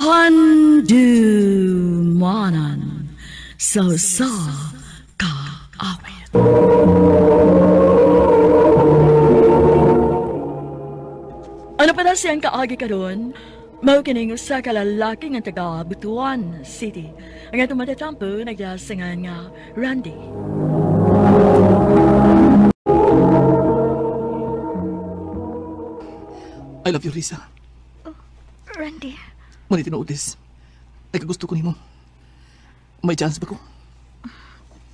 Handumanan sa usa ka awit. Ano pa na siyang kaagi karon? Mao kining usa ka lalaki nga taga Butuan City. Ang atong matatampo nagdasangan nga Randy. I love you, Risa. Oh, Randy. Muna tinuutis. Ay kagusto ko nimo. May chance ba ko?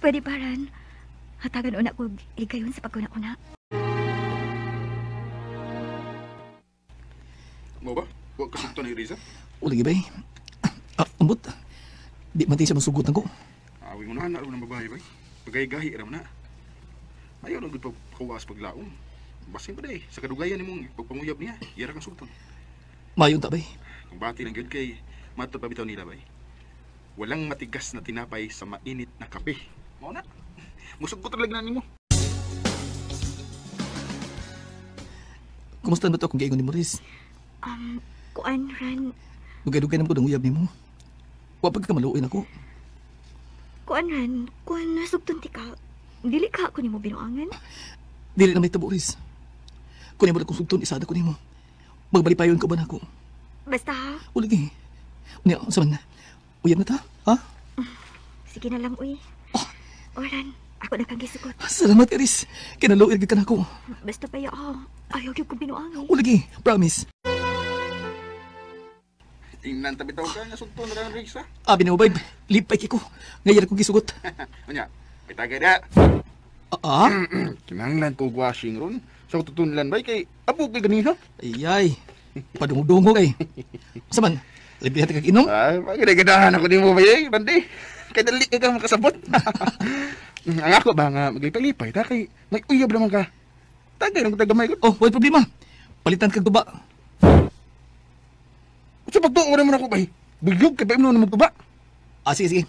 Pwede ba, Ran? Hatagan una ko higayon sa pagkuna-una. Mo ba? Huwag ka sugto ni Risa? Uli, bay. Ambot. Di man siya masugot ko. Awing unahan na rin ng babae, bay. Pagay-gahi ram na. Ayaw na gud pagkawas paglaom. Basin pa day. Sa kadugayan ni mong pagpanguyab niya, iyara kang sugton. Mayon ta, bay. Ang bati lang gyud kay matod pa bitaw nila, bay. Walang matigas na tinapay sa mainit na kape. Mao na. Musuggot talaga na nimo. Kumusta na to akong giingon ni Maurice? Kuan, Ran. Dugay-dugay naman ko ng uyab nimo. Wa pag kamaluoy nako. Kuan, Ran. Kuan, nasugton ti ka. Dili ka ako nimo binuangan. Dili na may tabo, Riz. Kung nimo akong sugton, isada ko nimo. Magbalipayon ka ba nako? Basta ha? Uligi. Unya, unsa man? Uyab na ta, ha? Sige na lang, uy. Oh. O, Ran, ako na kang gisugot. Salamat, Riz. Kinaluoy gyud ka nako. Basta pa ya, ayaw gyud ko binuangan. Uligi, promise. Tingnan tabi taw ka nga sugton ra Risa. Abi nimo, babe. Lipay kiko. Ngayon akong gisugot. Unya, may tagay da. Ah? Kinahanglan ko washing ron. Sa tutunlan bay kay abo kay ganina. Ayay. Padungog-dungog ay. Unsa man? Libre ta kag inom? Ay, pagidagadahan ako nimo bay, Randy. Kay dali kay ka makasabot. Ang ako ba nga maglipay-lipay ta kay may uyab naman ka. Tagay lang tagamay ko. Oh, wala problema. Palitan kag tuba. Sa pagtuo naman ako bay. Buyog kay paimnon na magtuba. Ah, sige, sige.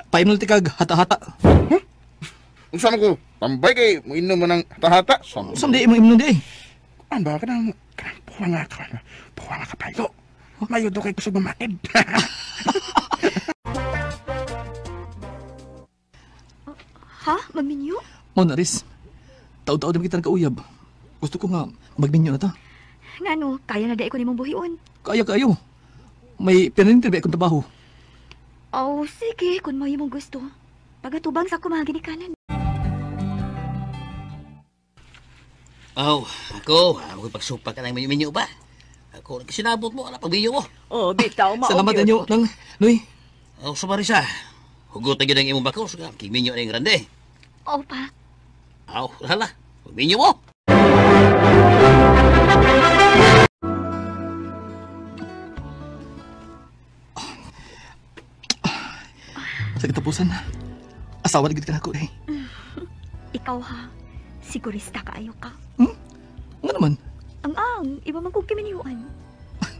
Paimnon ti kag hata-hata. Huh? Unsa man ko? Tambay kay moinom man ang hata-hata. Unsa man di imong imnon di? Kuan ba kanang puwa nga ka. Puwa nga kapayo. Mayo do kay kusog mamatid. Ha? Magminyo? Mo na, Riz. Taod-taod naman kita nagkauyab. Gusto ko nga magminyo na ta. Ngano, kaya na di ko nimong buhion. Kaya kayo. May pinanintir ba akong trabaho? Oh, sige, kung mo imong gusto. Pagatubang sa ako mga ginikanan. Oh, ako, magpagsupa ka ng minyo-minyo ba? Ako, sinabot mo, ala, pagminyo mo. Oh, bitaw, maugyo. Salamat ninyo, nang, Noy. Oh, sumarisa. Hugot na yun ang imong bakos, kiminyo na yung grande. Oh, pa. Oh, hala, pagminyo mo. Sa katapusan, asawa na gid ka na ako eh. Ikaw ha, sigurista ka ayo ka. Hmm? Nga naman? Ang, iba man kong kiminiyuan.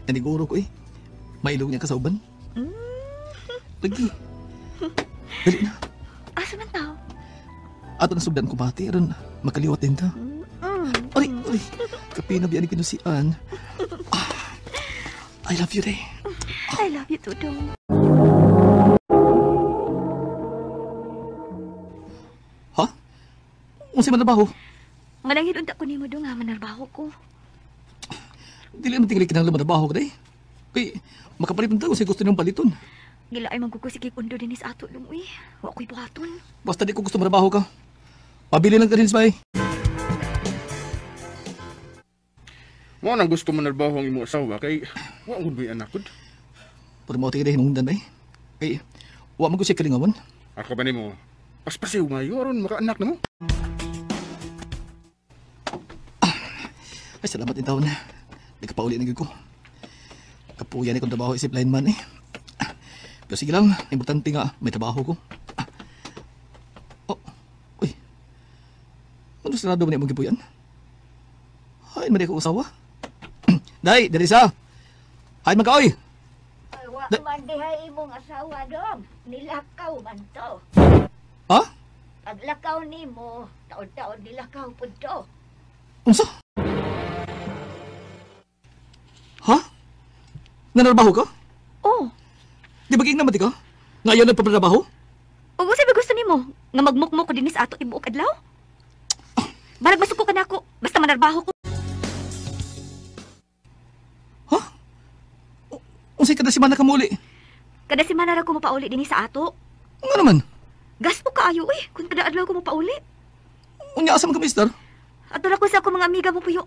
Naniguro ko eh. Mailog niya ka sa uban. Lagi. Dali na. Asa man tao? Ato na sugdan ko bati, aron makaliwat din ta. Aray, aray. Kape na biyan ni kinusian. I love you, Day. I love you too, Dong. Ha? Unsa man trabaho? Nga nang hinunta ko nimo dong nga manarbaho ko. Dili man tingali kinahanglan manarbaho ka day. Kay makapalit man ta kung gusto niyong paliton. Gila ay magkukusig kundo dinhi sa ato dong uy. Wa ko'y buhaton. Basta di ko gusto manarbaho ka. Pabili lang ka din bay. Mo nang gusto manarbaho ang imong asawa kay wa gud may anak gud. Pero mo tingin hinungdan bay. Kay wa man ko siya kalingawan. Ako ba nimo? Paspasiw mayo aron makaanak na mo. Ay, salamat din taon na. Nagkapauli na ko. Kapuya ni kong trabaho isip lineman eh. Pero sige lang, importante nga, may trabaho ko. Oh, uy. Ano sarado man imong gipuyan? Ay, man di ko usawa. Day, dali sa. Ay, magkaoy. Ay, wa man diha imong asawa dong. Nilakaw man to. Ha? Paglakaw nimo, taon-taon nilakaw pud to. Unsa? Ha? Nanarbaho ka? Oh, Di ba naman di ka? Nga ayaw nagpapatrabaho? ug unsa ba gusto nimo? Nga magmukmuk ko dinhi sa ato tibuok adlaw? Barag masuko ka nako, basta manarbaho ko. Ha? Unsay kada semana ka muli? Kada semana ra ko mopauli dinhi sa ato. Nga naman. Gasto kaayo eh, kung kada adlaw ko mopauli. Unya asa man ka, mister? Ato ra ko sa akong mga amiga mo puyo.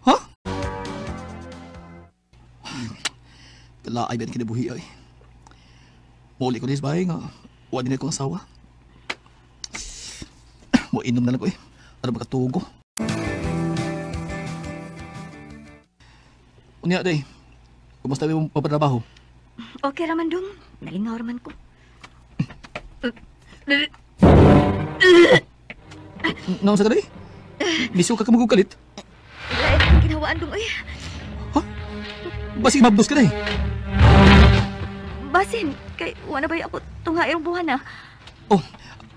Ha? Kalaay ba kinabuhi ay. Muli ko din sa bahay nga. Wa din akong asawa. Mo inom na lang ko eh. Para makatugo. Unya day. Kumusta ba yung papatrabaho? Okay ra man dong. Nalingaw ra man ko. Naon sa ka day? Miso ka kalit. Lain akong ginhawaan dong oy. Ha? Basig mabdos ka day. Basin, kay wa na ba ako tungha irong buwan na. Oh,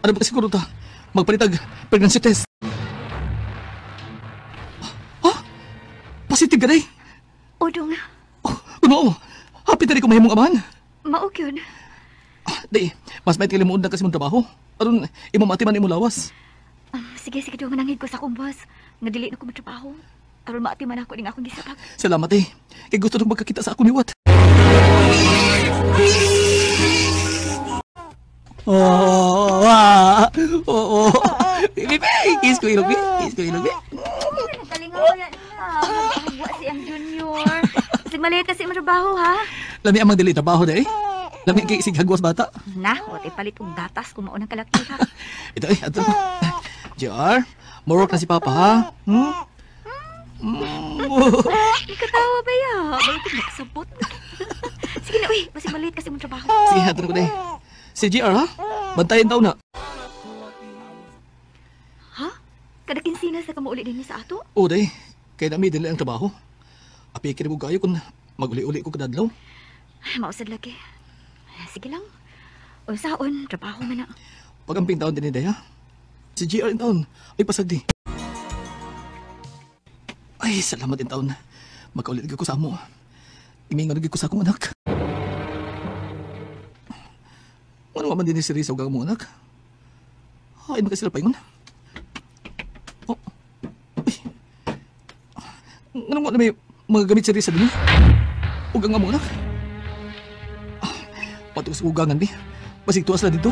ano ba siguro ta? Magpalitag pregnancy test. Ha? Positive ka day? O dong, Oh, ano? Happy na rin ko mahimong amahan. mao gyud. Di, mas may kalimuon na kasi mong trabaho. Aron, imo matiman imo lawas. Sige, sige dong, mananghid ko sa akong boss. Nga dili na ko matrabaho. Aron maatiman ako ning akong gisabak. Salamat eh. Kay gusto nung magkakita sa ako ni Wat. Oh, ah, oo. Bibi, kiss ko ilog, bi. Kiss ko ilog, bi. Nagkalingaw na na. Magwa si ang junior. Sige maliit kasi matrabaho ha. Lami amang dili trabaho day. Lami kay sig hagwas bata. Na, wa palit og gatas kung maunang kalakiha. Ito eh, ato. JR, morok na si Papa ha. Hmm? Mm. Ikatawa ba ya? Balik nakasabot. Sige na, uy. Basi maliit kasi mong trabaho. Sige, ato na ko day. Si JR ha? Bantayan daw na. Ha? Kada kinsina sa kamuuli din sa ato? O day, kay nami dili ang trabaho. Api kini mo kayo kung maguli-uli ko kadadlaw. Mausad lagi. Sige lang. Unsaon, trabaho man na. Pagamping taon din ni ha? Si GR in taon ay pasagdi. Ay, salamat in taon. Magkaulit ko sa amo. Imingon ko sa akong anak. Ano man din ni si Risa ug ang among anak? Ay, makasila pa ingon. Oh. Ay. Ano mo na may mga gamit si Risa din? Ug ang among anak? Ah, patong sa ugangan, bi. Basig tuwas na dito.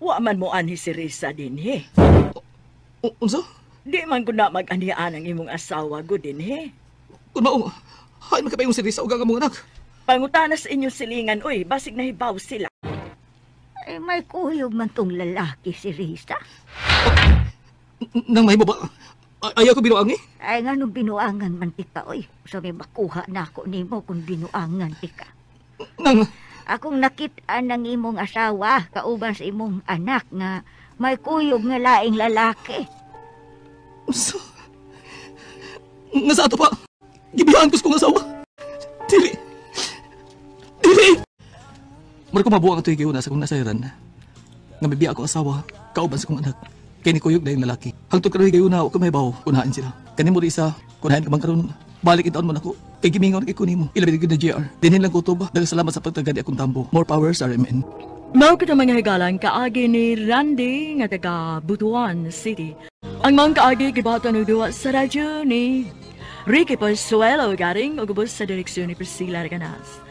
Wa man mo anhi si Risa dinhi. Unsa? Di man ko na mag-anian ang imong asawa go dinhi. Kung mao, hain makapayong si Risa ug ang among anak. Pangutana sa inyong silingan, uy, basig nahibaw sila. Ay, may kuyog man tong lalaki si Risa. Nang mahimo ba? Ayaw ko binuang eh. Ay, nga nung binuangan man tika, oy. So may makuha na ako nimo kung binuangan tika. Nang, Akong nakit-an ng imong asawa, kauban sa imong anak nga may kuyog nga laing lalaki. Unsa? Nga sa ato pa, gibiyaan ko sa kong asawa. Dili. Dili! Mara ko mabuang ito higayon sa kong nasayran. Nga may biya ako asawa, kauban sa kong anak. Kay ni kuyog na yung lalaki. Hangtod karon higayon na, ko may baw, kunahan sila. Kanimo rin isa, kunahan ka man karon. Balik itaon mo nako. Kay gimingon kay kunimo. Ilabi na JR. Dinhin lang ko to ba? Daghang salamat sa pagtagad akong tambo. More powers RMN. Mao kita mga higalan kaagi ni Randy nga taga Butuan City. Ang mga kaagi gibatan og duwa sa radyo ni Ricky Pozuelo garing og ubos sa direksyon ni Priscilla Reganas.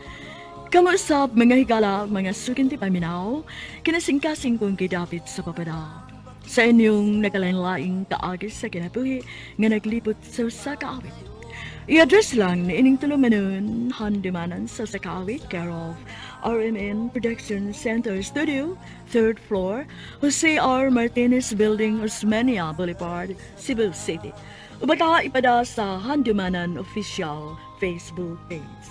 Kamo usab mga higala, mga sukinti paminaw, kinasingkasing kong gidapit sa papada. Sa inyong nagkalain-laing kaagi sa kinabuhi nga naglipot sa usa ka awit. I-address lang ni ining tulumanon, handumanan sa Sakawit, care of RMN Production Center Studio, 3rd floor, Jose R. Martinez Building, Osmeña Boulevard, Cebu City. Ubaka ipada sa Handumanan Official Facebook page.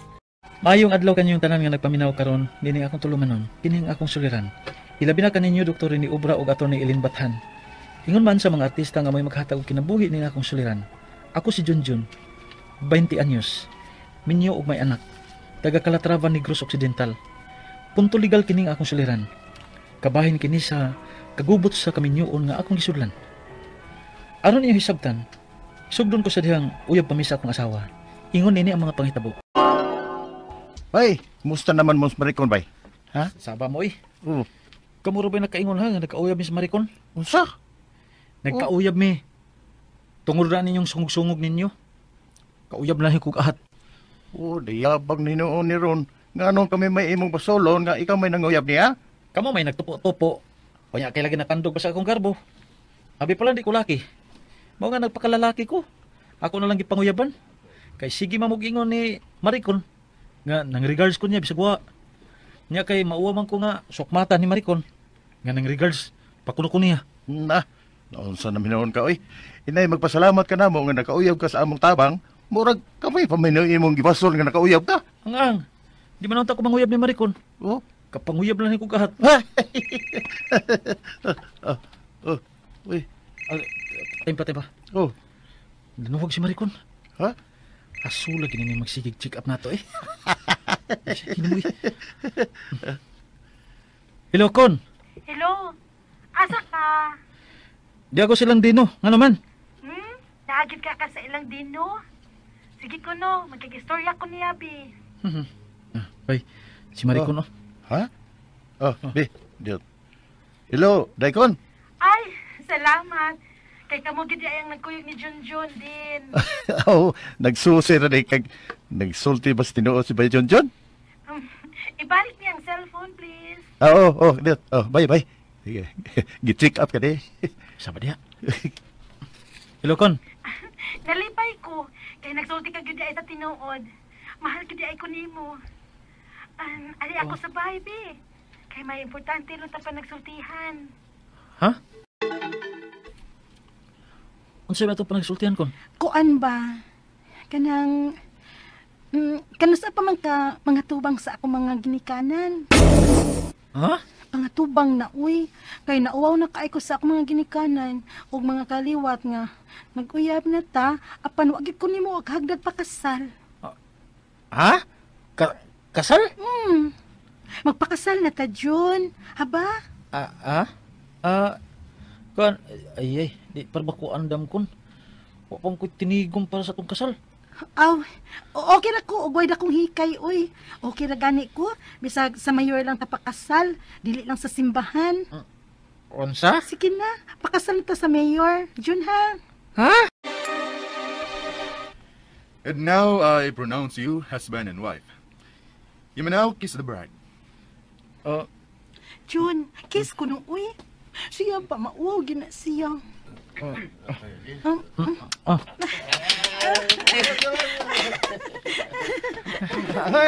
Maayong adlaw kanyong tanan nga nagpaminaw karon, dinhi akong tulumanon, kini ang akong suliran. Ilabi na kaninyo Dr. Rene Obra ug Atty. Eileen Bathan. Ingon man sa mga artista nga may maghatag og kinabuhi ning akong suliran. Ako si Junjun, 20 anyos, minyo og may anak, taga Calatrava, Negros Occidental. Punto legal kining akong suliran. Kabahin kini sa kagubot sa kaminyoon nga akong gisudlan. Aron inyong hisabtan, Sugdon ko sa dihang uyab pa mi sa akong asawa. Ingon nini ang mga panghitabo. Bay, kumusta naman mo sa Maricon, bay? Ha? Saba mo eh. Oo. Kamuro ba nakaingon ha nga nagkauyab mi sa Maricon? Unsa? Nagkauyab mi. Tungod ra ninyong sungog-sungog ninyo. Kauyab na kog ahat. Oh, diyabag ni noon ni Ron. Nga nung kami may imong basolon, nga ikaw may nanguyab niya? Kamo may nagtupo-tupo. Kanya kay lagi natandog pa sa akong garbo. Abi pala di ko laki. Mao nga nagpakalalaki ko. Ako na lang gipanguyaban. Kay sige mamug-ingon ni Maricon nga nang regards ko niya bisag wa. Nya kay mauwa man ko nga sukmata ni Maricon nga nang regards pakuno ko niya. Na, naunsa na noon ka, oy. Inay, magpasalamat ka na mo nga nakauyab ka sa among tabang. Murag kami pa may imong gibasol nga nakauyab ka. Ang ang di man unta ko manguyab ni Maricon. Oh. Kapanguyab lang ni ko kahat. Oh, uy. Tempa, tempa. Oh. Nanuwag si Maricon. Ha? Aso lagi na ni magsigig check up nato eh. Hinumoy. Hello, Con. Hello. Asa ka? Di ako silang dino. Nga naman? Hmm? Naagit ka ka sa ilang dino? Sige ko no, magkagistorya ko niya, bi. Bay, si Maricon, oh. Ha? Oh, bi, diot. Hello, Daikon. Ay, salamat. Kay kamo gid ay ang nagkuyog ni Junjun din. Oh, nagsusi ra day kag nagsulti ba sa tinuod si Bay Junjun? Ibalik niya ang cellphone, please. Ah, oh, oh, diot. Oh, bye, bye. Sige. Gi-check up ka di. Sama diha. Hello, Con. Nalipay ko kay nagsulti ka gid ay sa tinuod. Mahal gid ay ko nimo. Ali ako sa bahay, bi. Kay may importante ron ta pa nagsultihan. Ha? Unsa ba ito panagsultihan, Kon? Kuan ba? Kanang kanusa pa man ka mga tubang sa akong mga ginikanan. Ha? Mga tubang na uy. Kay nauwaw na kaay ko sa akong mga ginikanan ug mga kaliwat nga nag-uyab na ta apan wa gid ko nimo og hagdag pakasal. Ha? Kasal? Hmm. Magpakasal na ta, Jun. Haba? Kuan, ay, di para ba ko andam kun? Wa pang ko tinigom para sa atong kasal. Aw, okay ra ko, ugway na kong hikay, uy. Okay ra gani ko. Bisag sa mayor lang ta pakasal, dili lang sa simbahan. Unsa? Sige na, pakasal ta sa mayor. Jun ha? Ha? And now I pronounce you husband and wife. You may now kiss the bride. Jun, kiss ko nung uy. Siya pa, mauwaw gina siya.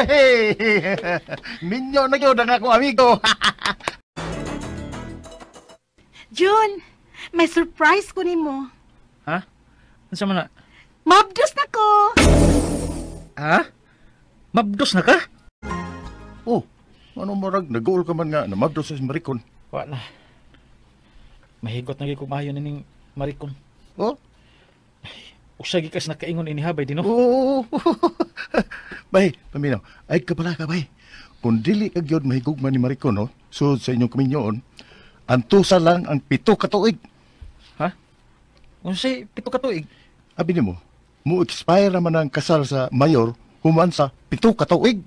Hey! Minyo na gyud ang akong amigo. Jun, may surprise ko nimo. Ha? Unsa man na? Mabdos na ko. Ha? Mabdos na ka? Oh, ano marag nag-uol ka man nga na mabdos sa Maricon? Wa na. Mahigot na gyud ko maayo nining Maricon. Oh? Usa gyud kas nakaingon ini habay dino. Oo. Bay, paminaw. Ay kabala ka bay. Kung dili ka gyud mahigugma ni Maricon, no? Sud sa inyong kaminyoon, antusa lang ang 7 ka tuig. Ha? Unsay 7 ka tuig? Abi nimo, mo expire naman ang kasal sa mayor human sa 7 ka tuig.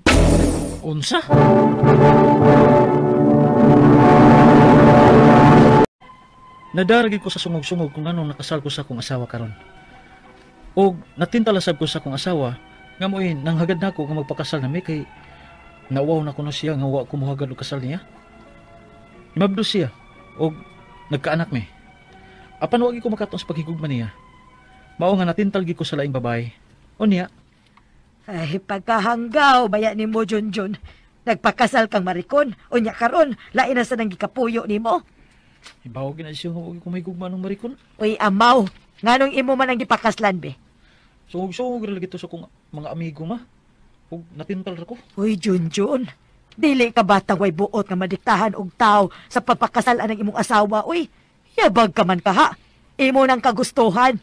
Unsa? Nadaragi ko sa sungog-sungog kung anong nakasal ko sa akong asawa karon. Og natintalasab ko sa akong asawa nga mo'y nanghagad nako nga magpakasal nami kay nauwaw na ko na siya nga wa ko mohagad og kasal niya. Mabdos siya og nagkaanak mi. Apan wa gyud ko makatuon sa paghigugma niya. Mao nga natintal gyud ko sa laing babae. O niya. Ay, pagkahanggaw, baya ni mo, Junjun. Nagpakasal kang Maricon, o niya karon, lain na sa nang gikapuyo ni mo. Ibaw gina siya nga wa gyud ko mahigugma ng Maricon. Uy, amaw, nganong imo man ang gipakaslan, be? Sungog-sungog ra lagi to sa akong mga amigo, ma. Ug natintal ra ko. Uy, Junjun, dili ka bata way buot nga madiktahan og tao sa pagpakasalan ng imong asawa, uy. Yabag ka man kaha. Imo nang kagustuhan.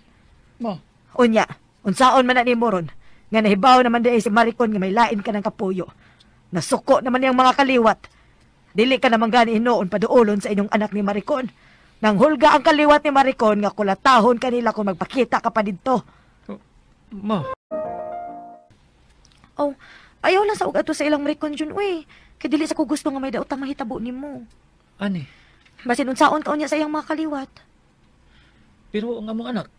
Ma. Unya, unsaon man na nimo ron, nga nahibaw naman di si Maricon nga may lain ka ng kapuyo. Nasuko naman niyang mga kaliwat. Dili ka naman gani hinuon paduolon sa inyong anak ni Maricon. Nang hulga ang kaliwat ni Maricon nga kulatahon kanila kung magpakita ka pa didto. Ma. Oh, ayaw lang sa og ato sa ilang Maricon, Jun, uy. Kay dili sa ko gusto nga may daotang mahitabo nimo. Ani? Basin unsaon ka unya sa iyang mga kaliwat. Pero ang among anak,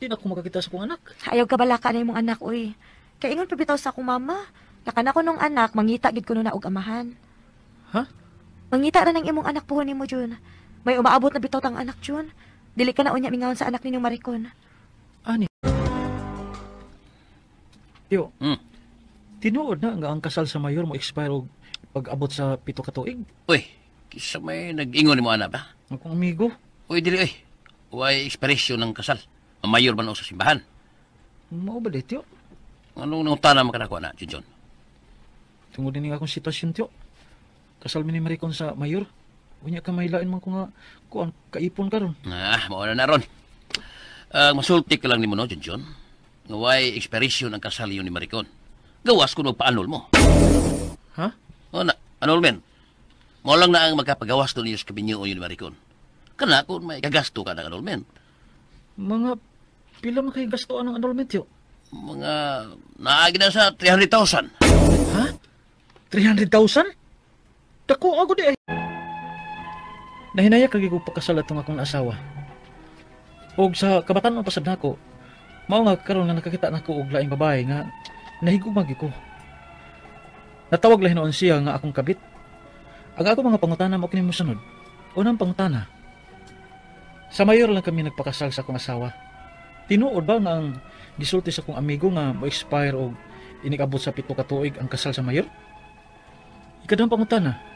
di na ako makakita sa akong anak. Ayaw ka balaka na imong anak, uy. Kay ingon pa bitaw sa akong mama. Nakana ko nung anak, mangita gid ko na og amahan. Ha? Mangita ra ng imong anak puhon nimo, Jun. May umaabot na bitaw tang anak, Jun. Dili ka na unya mingaon sa anak ninyong Maricon. Ani? Tiyo, tinuod na nga ang kasal sa mayor mo expire og pag-abot sa 7 ka tuig? Uy, kisa may nag-ingon ni mo ana ba? Akong amigo. Uy, dili uy. Way expiration ng kasal. Ang mayor man o sa simbahan. Mao ba di, Tiyo? Anong nangutana man kanako na, Junjun? Tungod din akong sitwasyon, Tiyo. Kasal mi ni Maricon sa mayor. Unya ka may lain man ko nga kuan kaipon karon. Ah, mao na na ron. Ang masulti ka lang nimo no, Junjun. Nga way expiration ang kasal yun ni Maricon. Gawas kung magpa-annul mo. Ha? O na, annulment. Mao lang na ang magkapagawas doon niyo sa kabinyo yun ni Maricon. Kana kung may kagasto ka ng annulment. Mga pila man kay gasto ang annulment, Tiyo? Mga naagi na sa 300,000. Ha? 300,000? Dako ako di ay. Nahinaya kagi ko pakasal atong akong asawa. Og sa kabataan pa sad nako, mao nga karon nga nakakita nako og laing babae nga nahigugma gyud ko. Natawag lahi noon siya nga akong kabit. Ang ako mga pangutana mao kini mosunod. Unang pangutana. Sa mayor lang kami nagpakasal sa akong asawa. Tinuod ba nga ang gisulti sa akong amigo nga mo-expire og inikabot sa 7 ka tuig ang kasal sa mayor? Ikaduhang pangutana.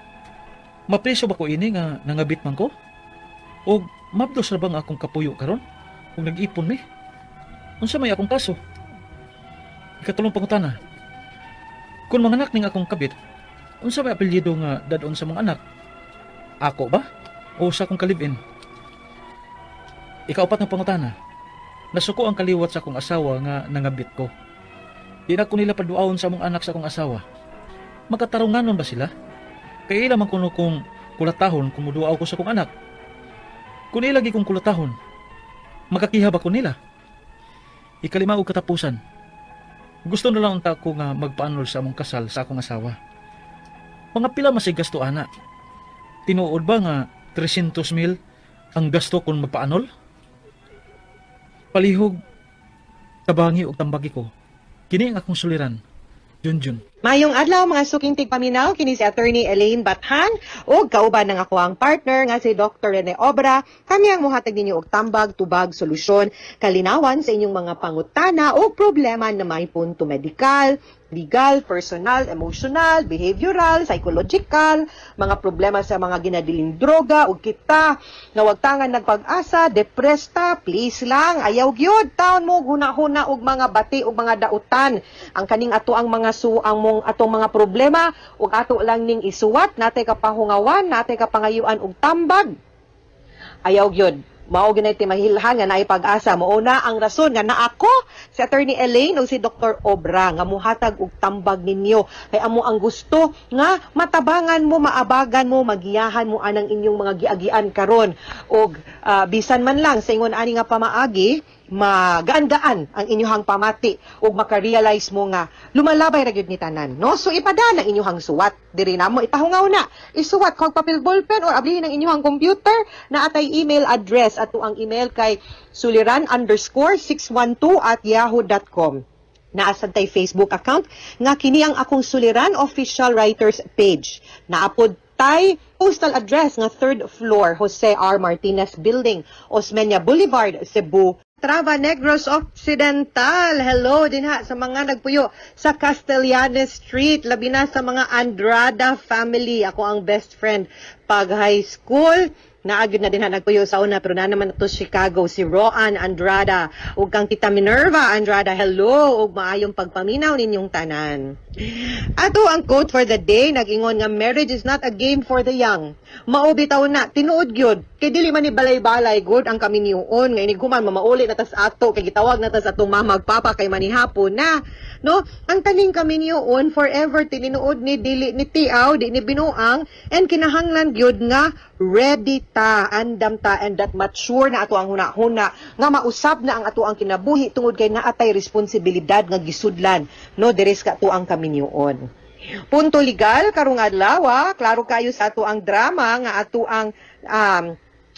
Mapreso ba ko ini nga nangabit man ko? Og mabdos ra ba nga akong kapuyo karon? Ug nag-ipon mi? Unsa may akong kaso? Ikatulong pangutana. Kung manganak ning akong kabit, unsa may apelyido nga dadon sa mga anak? Ako ba? O sa akong kalibin? Ikaupat nga pangutana. Nasuko ang kaliwat sa akong asawa nga nangabit ko. Di na ko nila paduawon sa among anak sa akong asawa. Makatarunganon ba sila? Kay ila man kuno kung kulatahon kung muduaw ko sa akong anak. Kung ila gi kong kulatahon, makakiha ba ko nila? Ikalima og katapusan. Gusto na lang unta ko nga magpaanol sa among kasal sa akong asawa. Mga pila masig gasto ana. Tinuod ba nga 300,000 ang gasto kung magpaanol? Palihog, tabangi og tambagi ko. Kini ang akong suliran. Junjun. Mayong adlaw mga suking tigpaminaw kini si Attorney Elaine Bathan ug kauban ng ako ang partner nga si Dr. Rene Obra. Kami ang mohatag ninyo og tambag, tubag, solusyon, kalinawan sa inyong mga pangutana o problema na may punto medikal, legal, personal, emotional, behavioral, psychological, mga problema sa mga ginadiling droga ug kita nga wag tangan nagpag-asa, depressed ta, please lang, ayaw gyud taon mo huna-huna og mga bati og mga dautan. Ang kaning ato ang mga su ang mong atong mga problema ug ato lang ning isuwat, natay kapahungawan, natay kapangayuan og tambag. Ayaw gyud. Mao gyud ti mahilhan nga naay pag-asa. Mao na ang rason nga naa ko si Attorney Elaine ug si Dr. Obra nga muhatag og tambag ninyo. Kay amo ang gusto nga matabangan mo, maabagan mo, magiyahan mo anang inyong mga giagian karon. Og bisan man lang sa ingon ani nga pamaagi, magaan-gaan ang inyuhang pamati ug maka-realize mo nga lumalabay ra gyud ni tanan, no? So ipadala inyuhang suwat diri namo, ipahungaw na isuwat kog papel, ballpen or ablihin ang inyuhang computer na atay email address. Ato ang email kay suliran_612@yahoo.com. Naa sad tay Facebook account nga kini ang Akong Suliran Official Writers page. Naapod tay postal address nga 3rd floor, Jose R. Martinez Building, Osmeña Boulevard, Cebu. Trava, Negros Occidental. Hello din ha sa mga nagpuyo sa Castellanes Street, labi na sa mga Andrada family. Ako ang best friend pag high school. Naagid na din ha nagpuyo sa una pero na naman to Chicago si Roan Andrada ug kang Tita Minerva Andrada. Hello ug maayong pagpaminaw ninyong tanan. Ato ang quote for the day nag-ingon nga marriage is not a game for the young. Mao bitaw na tinuod gyud kay dili man ni balay-balay gud ang kaminyoon nga inig human mamauli na tas ato kay gitawag na tas atong mama ug papa kay manihapon na, no? Ang kaning kaminyoon forever, tinuod ni dili ni tiaw, di ni binuang, and kinahanglan gyud nga ready ta, andam ta, and that mature na ato ang huna-huna nga mausab na ang ato ang kinabuhi tungod kay naatay responsibilidad nga gisudlan, no, diri sa ato ang kaminyoon. Punto legal karong adlaw, klaro kayo sa ato ang drama nga ato ang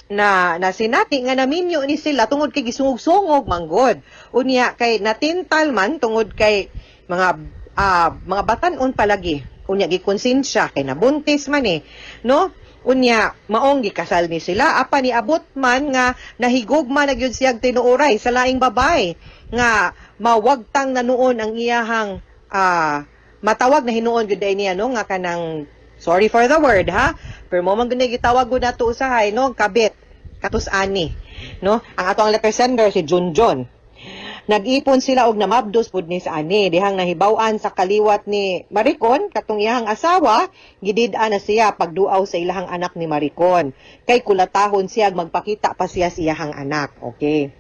na nasinati nga naminyo ni sila tungod kay gisungog-sungog manggod. Unya kay natintal man tungod kay mga batan-on palagi. Unya gikonsensya kay nabuntis man eh, no? Unya maong gikasal ni sila, apan niabot man nga nahigugma na gyud siyag tinuoray sa laing babay nga mawagtang na noon ang iyahang matawag na hinuon gyud ay niya, no, nga kanang, sorry for the word ha, pero mo man gyud gitawag gud nato usahay, no, kabit katus ani, no? Ang ato ang letter sender si Junjun. Nag-ipon sila og namabdos pud ni sa ani dihang nahibaw-an sa kaliwat ni Maricon, katong iyahang asawa, gidid-an na siya pagduaw sa ilahang anak ni Maricon kay kulatahon siya magpakita pa siya sa iyahang anak. Okay,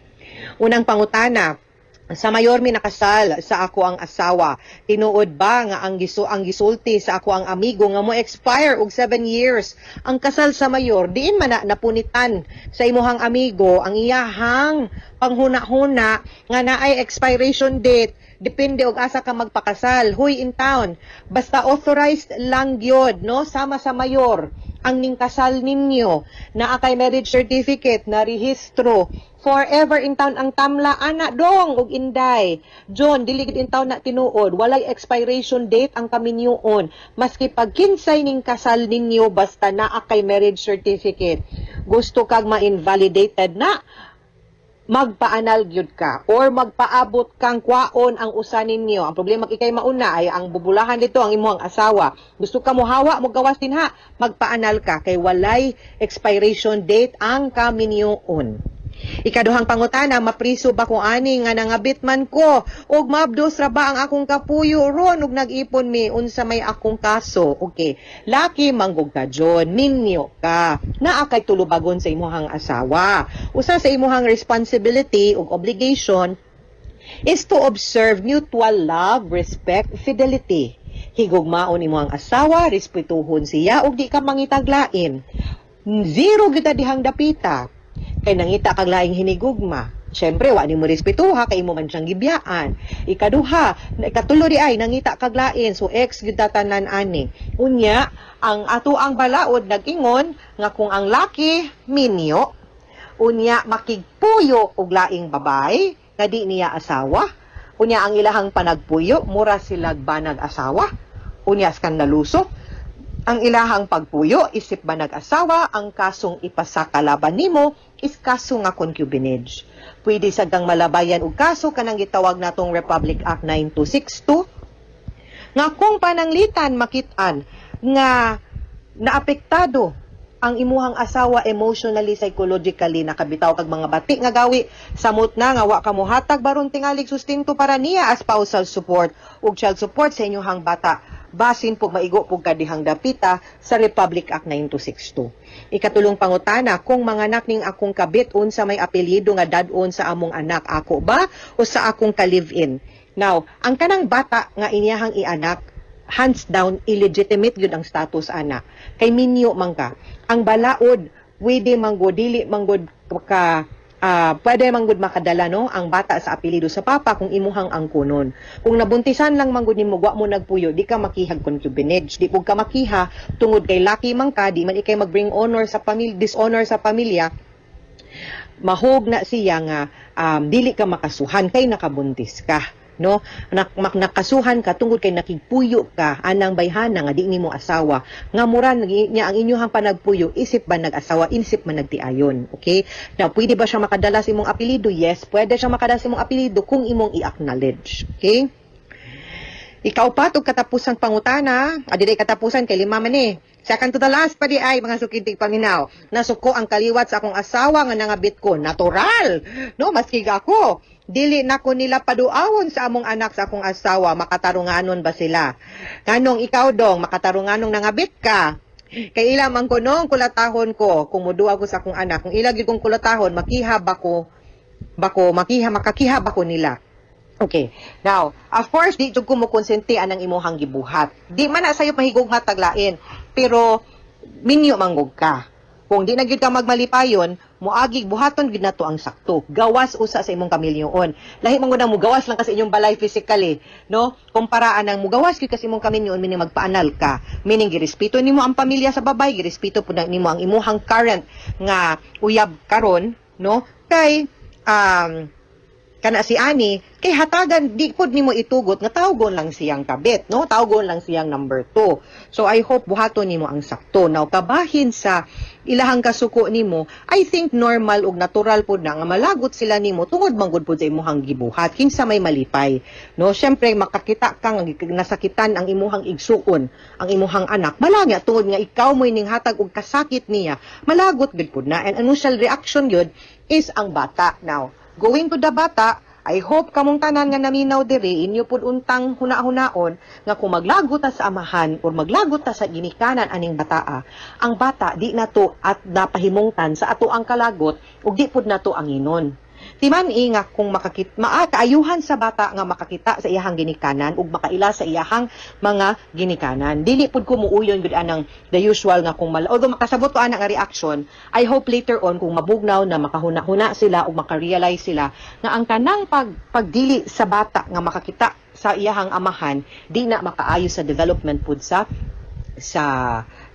unang pangutana: sa mayor mi nakasal sa ako ang asawa. Tinuod ba nga ang gisulti sa ako ang amigo nga mo expire og 7 years ang kasal sa mayor? Diin man na napunitan sa imuhang amigo ang iyahang panghuna-huna nga naay expiration date depende og asa ka magpakasal? Huy, in town, basta authorized lang gyud, no, sama sa mayor ang ningkasal ninyo, naa kay marriage certificate na rehistro, forever in town ang tamla ana, dong ug inday. John, dili gid in town na tinuod. Walay expiration date ang kaminyoon maski pag kinsay ning kasal ninyo, basta naa kay marriage certificate. Gusto kag ma-invalidated na, magpaanal gyud ka or magpaabot kang kwaon ang usa ninyo. Ang problema, ikay mauna ay ang bubulahan dito ang imong asawa. Gusto ka mohawa, mo gawas din ha, magpaanal ka kay walay expiration date ang kaminyoon. Ikaduhang pangutana, mapriso ba ko ani nga nangabit man ko ug mabdos ra ba ang akong kapuyo ron ug nag-ipon mi, unsa may akong kaso? Okay. Laki manggog ka, John, minyo ka. Naa kay tulubagon sa imuhang asawa. Usa sa imuhang responsibility ug obligation is to observe mutual love, respect, fidelity. Higugmaon imo ang asawa, respetuhon siya ug di ka mangitaglain. Zero gyud dihang dapita. Kay nangita kag laing hinigugma. Siyempre, wa nimo respetuha kay imo man siyang gibiyaan. Ikaduha, ikatulo di ay nangita kag lain, so ex gyud tanan ani. Unya, ang ato ang balaod nag-ingon nga kung ang laki minyo, unya makigpuyo og laing babay nga di niya asawa, unya ang ilahang panagpuyo mura sila banag asawa, unya skandaluso ang ilahang pagpuyo isip ba nag-asawa, ang kasong ipasa kalaban nimo is kaso nga concubinage. Pwede sad kang malabayan og kaso kanang gitawag natong Republic Act 9262 nga kung pananglitan makit-an nga naapektado ang imuhang asawa emotionally, psychologically, nakabitaw kag mga bati nga gawi, samot na nga wa ka mohatag baron tingalig sustento para niya as spousal support ug child support sa inyuhang bata, basin pug maigo pug ka dihang dapita sa Republic Act 9262. Ikatulong pangutana, kung manganak ning akong kabit, unsa may apelyido nga dad-on sa among anak, ako ba o sa akong ka-live-in? Now, ang kanang bata nga inyahang ianak, hands down illegitimate gyud ang status ana. Kay minyo man ka. Ang balaod, pwede manggod dili manggod ka pwede manggod makadala, no, ang bata sa apelyido sa papa kung imuhang angkonon. Kung nabuntisan lang manggod nimo, wa mo nagpuyo, di ka makihag concubinage, di pud ka makiha tungod kay laki man ka, di man ikay mag-bring honor sa pamilya, dishonor sa pamilya. Mahog na siya nga dili ka makasuhan kay nakabuntis ka, no? Nakasuhan ka tungod kay nakigpuyo ka anang bayhana nga di nimo asawa, nga mura niya ang inyuhang panagpuyo isip ba nag-asawa, isip man nagtiayon. Okay, now pwede ba siya makadala sa imong apelyido? Yes, pwede siya makadala sa imong apelyido kung imong i-acknowledge. Okay. Ikaupat ug katapusang pangutana, adili katapusan kay lima man eh. Second to the last pa di ay, mga suking tigpaminaw. Nasuko ang kaliwat sa akong asawa nga nangabit ko. Natural. No, maski ako. Dili na ko nila paduawon sa among anak sa akong asawa, makatarunganon ba sila? Nganong ikaw, dong, makatarunganong nangabit ka? Kay ila man ko nung kulatahon ko, kung muduwa ko sa akong anak, kung ila gyud kong kulatahon, makiha ba ko, bako, makiha, makakiha ba ko nila? Okay. Now, of course, di jud ko mo konsente anang imuhang gibuhat. Di man na sayo mahigugma taglain. Pero Minyo manggog ka. Kung di na gyud ka magmalipayon, moagi buhaton gyud nato ang sakto. Gawas usa sa imong kaminyoon. Lahi man gud ang mugawas lang ka sa inyong balay physically, no? Kumpara anang mugawas gyud ka sa imong kaminyoon, meaning magpaanal ka. Meaning girespeto nimo ang pamilya sa babay, girespeto pud nimo ang imuhang current nga uyab karon, no? Kay kana si ani kay hatagan di pud nimo itugot nga tawgon lang siyang kabit, no? Tawgon lang siyang number 2. So I hope buhaton nimo ang sakto. Now, kabahin sa ilahang kasuko nimo, I think normal ug natural pud na nga malagot sila nimo tungod man gud pud sa imuhang gibuhat. Kinsa may malipay, no? Syempre makakita ka nga nasakitan ang imuhang igsuon, ang imuhang anak, malangya tungod nga ikaw mo'y ninghatag og kasakit niya, malagot gud pud na. And initial reaction gyud is ang bata. Now, going to the bata, I hope kamong tanan nga naminaw diri, inyo pud untang huna-hunaon nga kung maglagot ta sa amahan or maglagot ta sa ginikanan aning bataa, ang bata di nato at napahimungtan sa ato ang kalagot ug di pud nato anginon. Timan-i nga kung makakita, kaayuhan sa bata nga makakita sa iyahang ginikanan ug makaila sa iyahang mga ginikanan. Dili pud ko muuyon gud anang the usual nga kung although makasabot ko ana nga reaction, I hope later on kung mabugnaw na makahuna-huna sila ug makarealize sila nga ang kanang pagdili sa bata nga makakita sa iyahang amahan di na makaayo sa development pud sa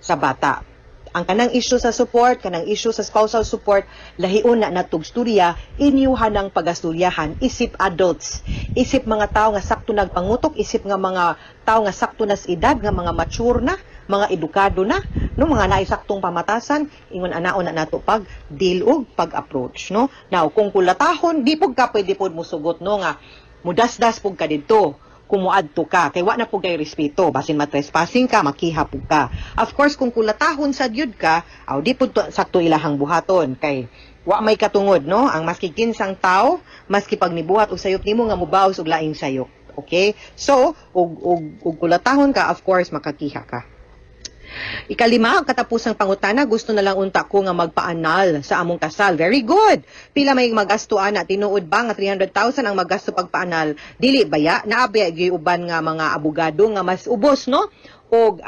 bata. Ang kanang issue sa support, kanang issue sa spousal support, lahion na natug storya, inyuhan ng pagastoryahan, isip adults, isip mga tao nga sakto nagpangutok, isip nga mga tao nga sakto nas edad, nga mga mature na, mga edukado na, no, mga naisaktong pamatasan, ingon anaon na nato pag deal og pag-approach, no? Now, kung kulatahon, di pud ka pwede pud musugot, no, nga mudasdas pud ka didto kung muadto ka, kay wa na pud kay respeto, basin ma-trespassing ka, makiha pud ka. Of course, kung kulatahon sa gyud ka, aw di pud sakto ilahang buhaton, kay wa may katungod, no? Ang maski kinsang tao, maski pag nibuhat og sayop nimo nga mubaos og laing sayop. Okay? So, og kulatahon ka, of course, makakiha ka. Ikalima, ang katapusang pangutana, gusto na lang unta ko nga magpaanal sa among kasal. Very good. Pila may magasto ana, tinuod ba nga 300,000 ang magasto pagpaanal? Dili baya, naabya gyud uban nga mga abogado nga mas ubos, no? Og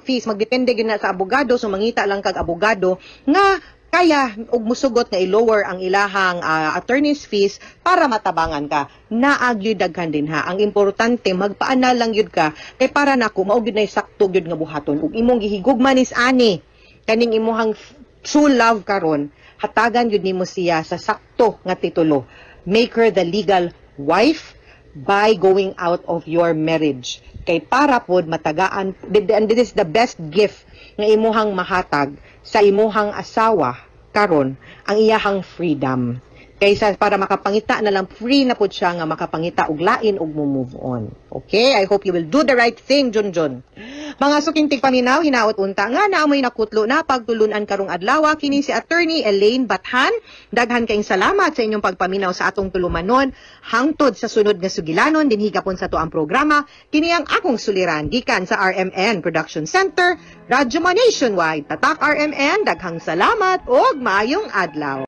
fees magdepende gyud na sa abogado, so mangita lang kag abogado nga kaya og musugot nga i-lower ang ilahang attorney's fees para matabangan ka. Naa gyud daghan din ha. Ang importante magpaanal lang gyud ka kay para nako mao gyud nay sakto gyud nga buhaton. Ug imong gihigugma nis ani kaning imuhang true love karon, hatagan gyud nimo siya sa sakto nga titulo. Make her the legal wife by going out of your marriage. Kay para pod matagaan, and this is the best gift nga imuhang mahatag sa imuhang asawa karon, ang iyahang freedom. Kaysa para makapangita na lang, free na pod siya nga makapangita og lain og mo-move on. Okay? I hope you will do the right thing, Junjun. Mga suking tigpaminaw, hinaot unta nga naamoy nakutlo na pagtulunan karong adlaw, kini si Attorney Elaine Bathan. Daghan kayong salamat sa inyong pagpaminaw sa atong tulumanon. Hangtod sa sunod nga sugilanon, dinhi gapon sa ato ang programa. Kini ang akong suliran gikan sa RMN Production Center, Radyo Nationwide. Tatak RMN, daghang salamat ug maayong adlaw.